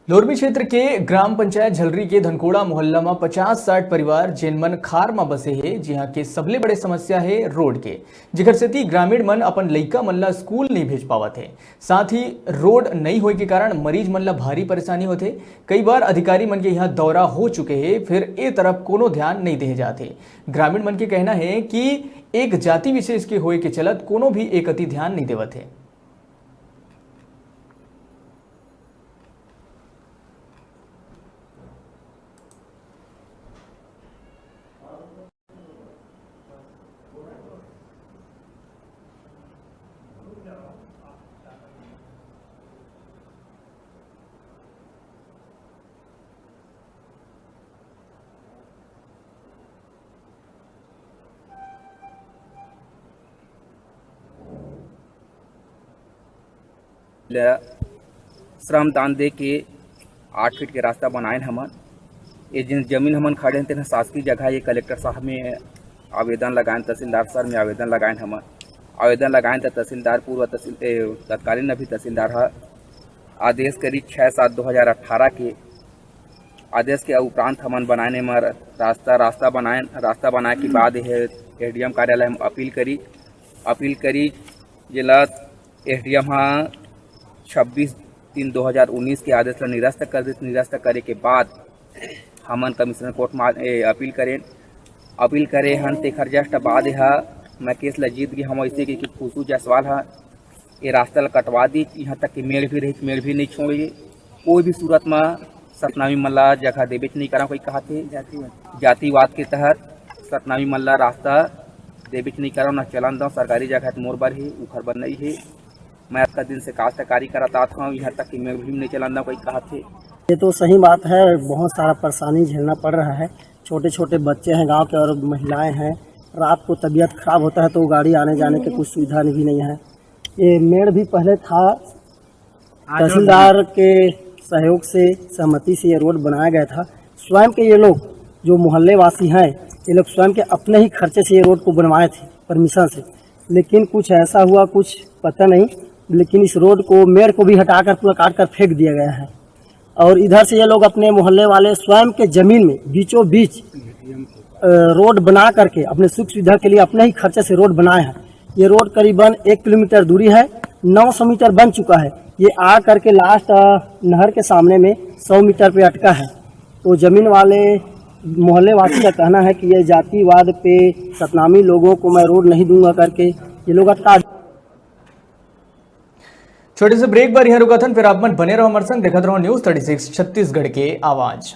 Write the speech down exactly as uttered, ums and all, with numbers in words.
लोरमी क्षेत्र के ग्राम पंचायत झलरी के धनकोड़ा मोहल्ला म पचास साठ परिवार, जेन मन खार म बसे हे, जिहां के सबले बड़े समस्या हे रोड के, जेकर सेती ग्रामीण मन अपन लइका मन ला स्कूल नइ भेज पावत हे। साथ ही रोड नइ होए के कारण मरीज मन ला भारी परेशानी होथे। कई बार अधिकारी मन के यहाँ दौरा हो चुके हे, फिर ए तरफ कोनो ध्यान नइ देहे जात हे। ग्रामीण मन के कहना हे कि एक जाति विशेष के होए के चलत कोनो भी ए कति ध्यान नइ देवत हे। ला श्रम दान दे के आठ फीट के रास्ता बनाएन हमन। ये जिन जमीन हमन खड़े हन, तेन ह शासकीय जगह, ये कलेक्टर साहब में आवेदन लगाएन, तहसीलदार सर में आवेदन लगाएन हमन। आवेदन लगाएन त तहसीलदार, पूर्व तहसील, ए, तत्कालीन अभी तहसीलदार ह आदेश करी छः सात दो हज़ार अठारह के। आदेश के उपरांत हमन बनाएन एमा रास्ता, रास्ता बनाएन। रास्ता बनाए के बाद ये एसडीएम कार्यालय हम अपील करी, अपील करी, जेला एसडीएम ह छब्बीस तीन दो हज़ार उन्नीस के आदेश ला निरस्त कर दिस। निरस्त करे के बाद हमन कमिश्नर कोर्ट में, ए, अपील करेन। अपील करे हन, तेखर जस्ट बाद ह मैं केस ला जीत गे हवं, अइसे कि, कि खुशू जायसवाल ह ये रास्ता ला कटवा दी, यहाँ तक कि मेड़ भी रही, मेड़ भी नहीं छोड़े। कोई भी सूरत में सतनामी मन ला जगह देबेच नहीं करंव, कोई कहा थे जातिवाद के तहत सतनामी मन ला रास्ता देबेच नहीं करंव, ना चलन दंव। सरकारी जगह तो मोर बर ही, उखर बर नहीं है। मैं अतका दिन से काश्तकारी करत आत हूँ, यहाँ तक कि मेड़ भी नहीं चलन दंव, कोई कहा थे। ये तो सही बात है, बहुत सारा परेशानी झेलना पड़ रहा है। छोटे छोटे बच्चे हैं गांव के और महिलाएं हैं, रात को तबीयत खराब होता है तो गाड़ी आने जाने की कुछ सुविधा भी नहीं है। ये मेड़ भी पहले था, तहसीलदार के सहयोग से, सहमति से ये रोड बनाया गया था। स्वयं के ये लोग जो मोहल्ले वासी हैं, ये लोग स्वयं के अपने ही खर्चे से ये रोड को बनवाए थे, परमिशन से। लेकिन कुछ ऐसा हुआ, कुछ पता नहीं, लेकिन इस रोड को, मेड़ को भी हटाकर पूरा काट कर फेंक दिया गया है। और इधर से ये लोग अपने मोहल्ले वाले स्वयं के जमीन में बीचों बीच, अ, रोड बना करके अपने सुख सुविधा के लिए अपने ही खर्चे से रोड बनाए हैं। ये रोड करीबन एक किलोमीटर दूरी है, नौ सौ मीटर बन चुका है। ये आ करके लास्ट, अ, नहर के सामने में सौ मीटर पे अटका है। तो जमीन वाले, मोहल्ले वासी का कहना है कि ये जातिवाद पे, सतनामी लोगों को मैं रोड नहीं दूंगा करके ये लोग अटका छोटे से ब्रेक बर यहाँ रुकत हन, फिर आप मन बने रहो हमारे संग, देखत रहो न्यूज़ थर्टी सिक्स छत्तीसगढ़ के आवाज़।